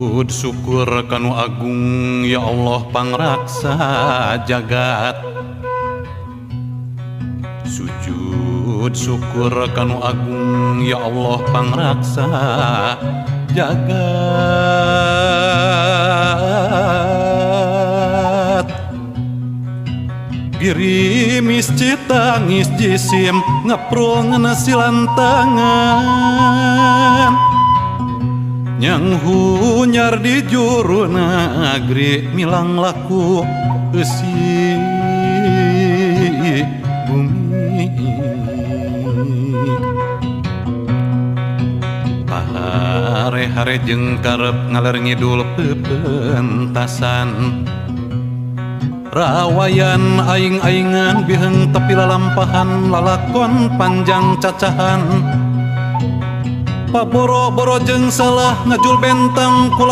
Sujud syukur kanu agung ya Allah pangraksa jagat. Sujud syukur kanu agung ya Allah pangraksa jagat. Girimis citangis jisim ngeprul ngeunah silantangan. Nyang hunyar di juru nagri milang laku eusi bumi. Pahare-hare jeung karep ngaler ngidul pepentasan. Rawayan aing-aingan biheng tepi lalampahan lalakon panjang cacahan. Paboro-boro jeung salah ngajul bentang kula.